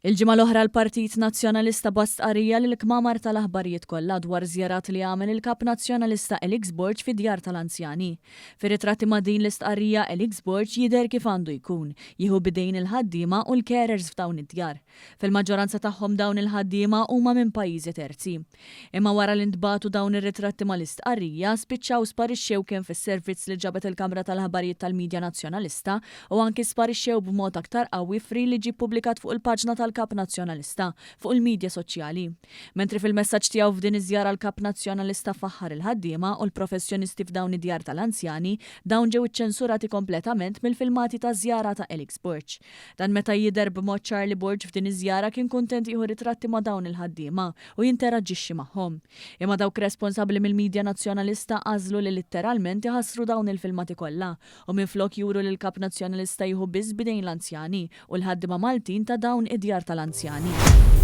Il-ġimgħa l-oħra l-Partit Nazzjonalista bagħat stqarrija lill-kmamar tal-aħbarijiet kollha dwar żjarat li għamel il-Kap Nazzjonalista Alex Borg fid-djar tal-anzjani. Fir-ritratti ma' din l-istqarrija Alex Borg jidher kif għandu jkun, jieħu b'idejn il-ħaddiema u l-carers f'dawn id-djar. Fil-maġġoranza tagħhom dawn il-ħaddiema huma minn pajjiżi terzi. Imma wara li ntbagħtu dawn ir-ritratti mal-istqarrija, spiċċaw sparixxew kemm fis-servizz li ġabet il-Kamra tal-Aħbarijiet tal-Media Nazzjonalista u anki sparixxew b'mod aktar qawwi f'reel li ġie ppubblikat fuq il-paġna tal-Kap Nazzjonalista fuq il-media soċjali. Mentri fil-messaġġ tiegħu f'din iż-żjara l-Kap Nazzjonalista faħħar il-ħaddiema u l-professjonisti f'dawn id-djar tal-anzjani, dawn ġew iċċensurati kompletament mill-filmati taż-żjara ta' Alex Borg. Dan meta jidher b'mod ċar li Borg f'din iż-żjara kien kuntent jieħu ritratti ma' dawn il-ħaddiema u jinteraġixxi magħhom. Imma dawk responsabbli mill-media Nazzjonalista għażlu li litteralment iħassru dawn il-filmati kollha u minflok juru li l-Kap Nazzjonalista jieħu biss b'idejn l-anzjani u l-ħaddiema Maltin ta' dawn id-djar tal-anzjani.